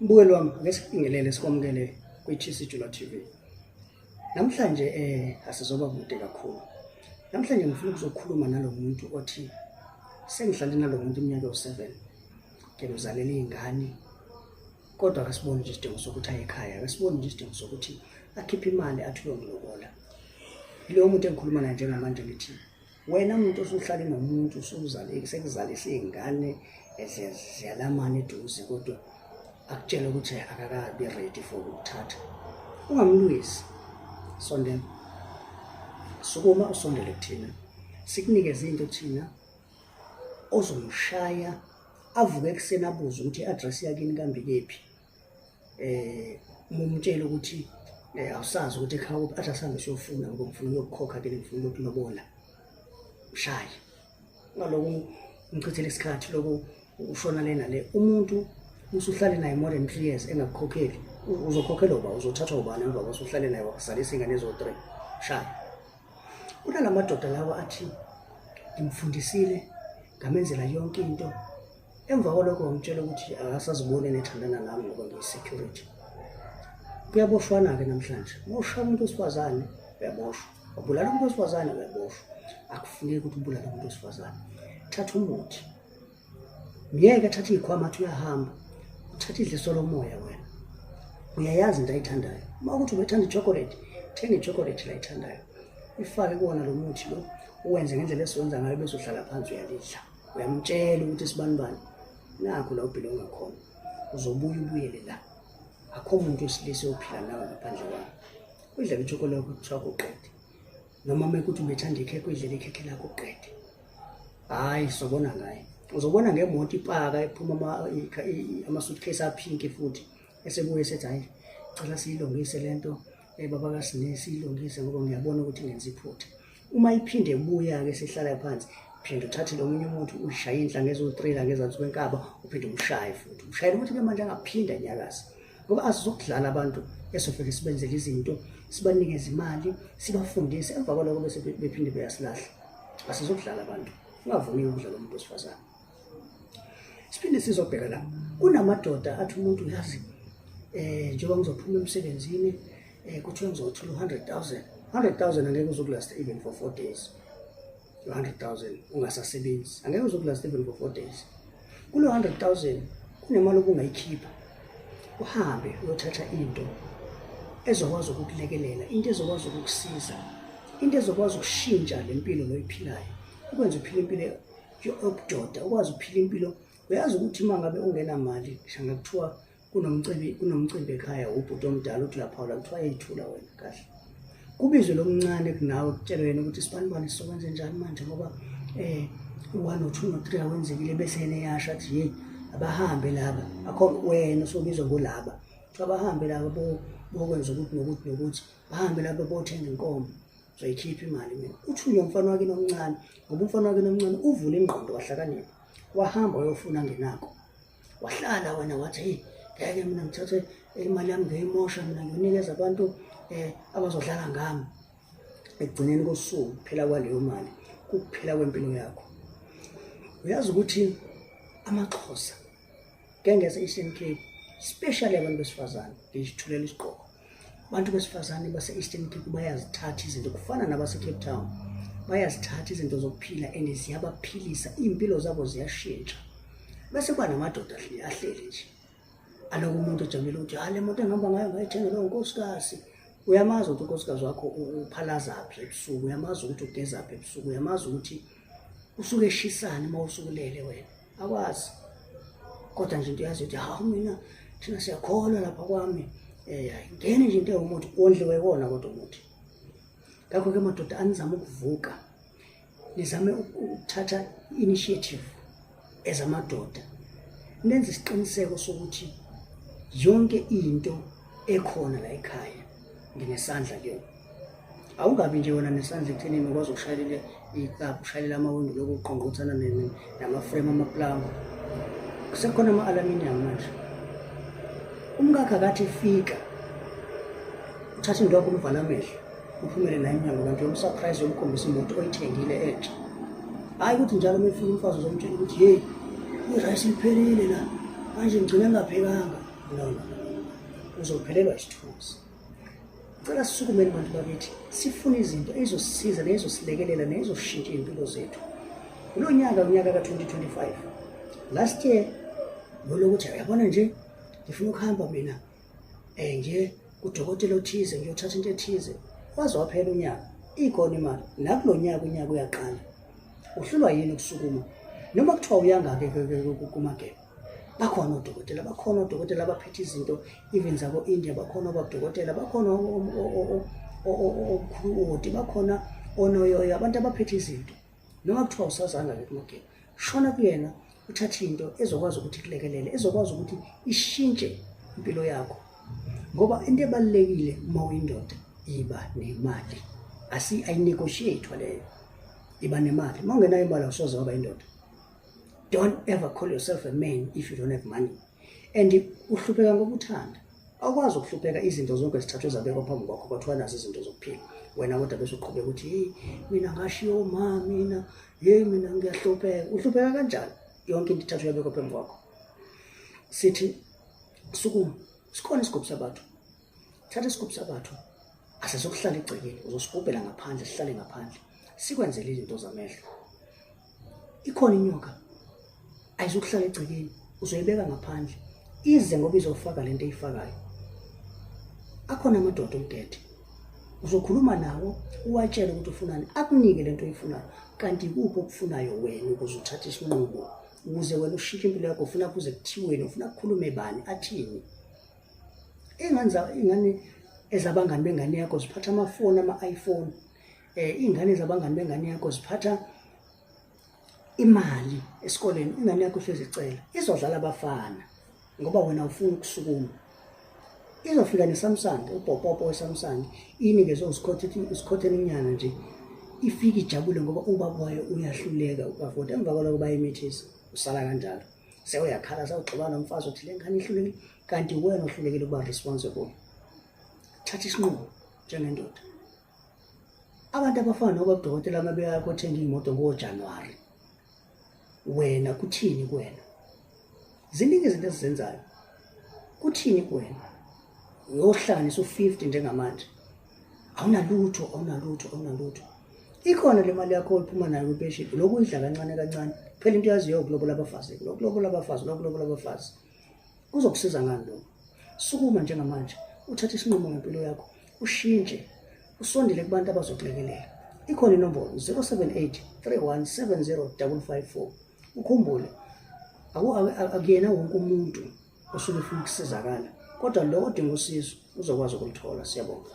Mbukeli wami, ake sikubingelele sikwamukele kwi-TC Jula TV. Namhlanje asizoba kude kakhulu. Namhlanje ngifuna ukuzokhuluma nalo muntu othi sengihlale nalo muntu iminyaka ewu-7, ngimzalela iy'ngane, kodwa akasiboni nje isidingo sokuthi aye ekhaya, akasiboni nje isidingo sokuthi akhiphe imali athi uyongilobola. Yilowo muntu engikhuluma naye njengamanje ngithi wena muntu osuhlale nomuntu usuzale sekuzalise iy'ngane ziyalamana eduze, kodwa akutshele ukuthi akakabi ready for ukuthatha, ungamlwisi. Sondela, sukuma usondele kuthina, sikunikeze into thina ozomshaya avuke ekuseni abuze ukuthi i-address yakini kambe kephi. Uma umtshela ukuthi awusazi ukuthi ekhaya kuphi, athi asambe siyofuna ngoba ngifuna ukuyokukhokha kini, ngifuna ukuyokulobola. Mshaye ngalokhu, umchithele isikhathi lokhu ushona le nale. Umuntu usuhlale naye more than 3 years engakukhokheli, uzokhokhelwa uba uzothathwa ubani emva kwasuhlale naye wakuzalisa ingane ezo-three? Shaya. Kunala madoda lawa athi ngimfundisile, ngamenzela yonke into, emva kwalokho wangitshela ukuthi akasaziboni enethandana nami ngoba ngiyi-security. Kuyaboshwana-ke namhlanje. Uma ushaya umuntu wesifazane uyaboshwa, wabulala umuntu wesifazane uyaboshwa. Akufuneki ukuthi ubulale umuntu wesifazane. Thatha umuthi, myeke athathe iy'khwama athi uyahamba, uthathe idliso lomoya. Wena uyayazi into ayithandayo. Uma ukuthi ubethanda i-chocolate, thenga i-chocolate la ayithandayo, ifake kuwona lo muthi lo, uwenze ngendlela esiwenza ngayo, bese uhlala phansi uyalidla. Uyamtshela ukuthi sibani bani, nakho la ubhilonga khona, uzobuya ubuyele la, akho muntu wesilisa ophila nawe ngaphandle kwami. Udlela i-chocolate kuthiwa kuqede, noma uma kuthi ubethanda ikhekhe, uyidlela ikhekhe lakho uqede. Hhayi, sobona ngaye, uzobona ngemoto ipaka ephuma ama-suitcase a-pink futhi esebuye esethi, "Hhayi, cela siyilungise lento, baba kaSine, siyilungise ngoba ngiyabona ukuthi ngenza iphutha." Uma iphinde ibuya-ke sihlala phansi, phinde uthathe lo munye umuntu ushaye inhlanga eziwu-three la ngezansi kwenkaba, uphinde umshaye futhi, umshayele ukuthi-ke manje angaphinde anyakaze, ngoba asizokudlala abantu esofike sibenzele izinto, sibanikeze imali, sibafundise, emva kwalokho bese bephinde beyasilahla. Asizokudlala abantu. Ungavumi ukudlala umuntu wesifazane. Siphinde sizobheka la, kunamadoda athi umuntu yazi njengoba ngizophuma emsebenzini, kuthiwa ngizothola u-100,000. 100,000 angeke uzokulasta even for 4 days. U-100,000 ungasasebenzi angeke uzokulasta even for 4 days. Kulo 100,000 kunemali obungayikhipha uhambe uyothatha into ezokwazi ukukulekelela, into ezokwazi ukukusiza, into ezokwazi ukushintsha le mpilo loyiphilayo, ukwenza uphile impilo yobudoda, ukwazi ukuphila impilo. Uyazi ukuthi uma ngabe ungenamali, ngisho ngakuthiwa kunomcimbi, kunomcimbi ekhaya, ubhuti omdala uthi uyaphawula, kuthiwa eyithula wena kahle, kubizwe lo mncane kunawe, kutshelwe yena ukuthi sibanibani sizokwenze njani manje ngoba u-one no-two no-three awenzekile, bese yena eyasho athi, "Yeyi, abahambe laba." Akho wena usubizwa ngolaba, kuthiwa abahambe laba bokwenza ukuthi nokuthi nokuthi, bahambe laba bothenga inkomo, uzoyikhipha imali mina. Uthunywe umfana wakini omncane, ngoba umfana wakini omncane uvule ingqondo, wahlakanipha, wahamba wayofuna ngenako, wahlala wena wathi, "Hey, ngeke mina ngithathe imali yami ngiyimosha, mina ngiyonikeza abantu abazodlala ngami." Ekugcineni kosuku, kuphela kwaleyo mali kukuphela kwempilo yakho. Uyazi ukuthi amaXhosa ngengeze Eastern Cape, especially abantu besifazane, ngiyithulela isigqoko, abantu besifazane base-Eastern Cape bayazithatha izinto kufana nabase-Cape Town, bayazithatha izinto zokuphila and ziyabaphilisa, iy'mpilo zabo ziyashintsha. Bese kuba namadoda ahleli nje aloku umuntu ejabulile ukuthi, "Hayi, le moto engihamba ngayo ngayithengelwa unkosikazi." Uyamazi ukuthi unkosikazi wakho uphalazaphi ebusuku, uyamazi ukuthi ugezaphi ebusuku, uyamazi ukuthi usuke eshisani uma usukulele wena, akwazi. Kodwa nje into yazi ukuthi, "Hawu, mina thina siyakholwa lapha kwami." Ngene nje into ewumuthi wondliwe kona kodwa umuthi. Ngakho-ke madoda, anizame ukuvuka, nizame ukuthatha i-initiative ezamadoda, nenze isiqiniseko sokuthi yonke into ekhona la ekhaya nginesandla kuyona. Awungabi nje wena nesandla ekuthenini ukwazi ukushayelela ikaphu, ushayelela amawindo, lokhu uqongqothana nama-frame amaplanga. Kusekhona ama-aluminium manje. Umkakhe akathi efika, uthathe into yakho, umvala amehlo, uphumele naye emnyango, kanti uyom-surprise, uyomkhombisa imoto oyithengile entsha. Hhayi ukuthi njalo uma efika umfazi uzomtshela ukuthi, "Yeyi, irayisi liphelile la." Manje ngigcine ngingaphekanga. No, no, no. Uzophelelwa isithunzi. Cela sisukumeni bantu bakithi, sifune izinto ezizosisiza nezosilekelela nezoshintsha iy'mpilo zethu. Kulo nyaka, unyaka ka-2025, last year ngolokuthi uyabona nje ngifuna ukuhamba mina nje kudokotela othize ngiyothatha into ethize, waze waphela unyaka ikhona imali. Nakulo nyaka unyaka uyaqala, uhlulwa yini ukusukuma? Noma kuthiwa uyangake kuMageba, bakhona odokotela, bakhona odokotela abaphethe izinto even zako-India, bakhona obabudokotela, bakhona omkhulu, bakhona onoyoyo, abantu abaphethe izinto. Noma kuthiwa usazanga-ke kuMageba, shona kuyena uthathe into ezokwazi ukuthi ikulekelele, ezokwazi ukuthi ishintshe impilo yakho. Ngoba into ebalulekile uma uyindoda, iba nemali. Ayi-negotiate leyo, iba nemali. Uma ungenayo imali awusoze waba indoda. Don't ever call yourself a man if you don't have money. And uhlupheka ngokuthanda. Awukwazi ukuhlupheka izinto zonke zithathwe zabekwa phambi kwakho, kwathiwa nazo izinto zokuphila, wena kodwa bese uqhubeka ukuthi hey, mina ngashiya oma, mina hey, mina ngiyahlupheka. Uhlupheka kanjani yonke into ithathwe yabekwa phambi kwakho? Sithi sukuma, sikhona isigubhu sabathwa. Thatha isigubhu sabathwa, asizokuhlala egcekeni, uzosigubhela ngaphandle, sihlale ngaphandle, sikwenzele izinto zamehlo. Ikhona inyoka, ayizukuhlala egcekeni, uzoyibeka ngaphandle ize ngoba izofaka lento eyifakayo. Akhona amadoda omgede, uzokhuluma nawo uwatshele ukuthi ufunani, akunike lento oyifunayo. Kanti ikuphi okufunayo wena ukuze uthathe isinqumo, ukuze wena ushintshe impilo yakho? Ufuna kuze kuthiweni? Ufuna kukhulume bani, athini? Ingane ezabangani bengane yakho ziphatha amafoni, ama-iPhone. Iy'ngane zabangani bengane yakho ziphatha imali esikoleni, ingane yakho ihlezi icela. Izodlala abafana ngoba wena ufuna ukusukuma. Izofika ne-Samsung, ubhopopo we-Samsung, inikezwe usikhotheni inyana nje, ifike ijabule ngoba ubaba wayo uyahluleka uku-afforda. Emva kwaloko bayimithisa, usala kanjalo sewuyakhala, sewuxabana nomfazi uthi le ngane ihlulekile, kanti wena ohlulekile ukuba responsible. Thatha isinqumo njengendoda. Abantu abafana nobabudokotela uma beya kothenga iy'moto ngoJanuwari, wena kuthini kuwena? Ziningi izinto esizenzayo, kuthini kuwena? Uyohlanganisa u-50 njengamanje, awunalutho, awunalutho, awunalutho. Ikhona le mali yakho oyiphuma nayo kwipenshini, lokhu uyidla kancane kancane. Phela into yaziyo ukulobola abafazi, lokulobola abafazi, lokulobola abafazi. Kuzokusiza ngani lokho? Sukuma njengamanje, uthathe isinqumo ngempilo yakho, ushintshe, usondele kubantu abazokulekelela. Ikhona inombolo 078 3170 554. Ukhumbule, akuyena wonke umuntu osuke efuna ukusizakala, kodwa lo odinga usizo uzokwazi ukulithola. Siyabonga.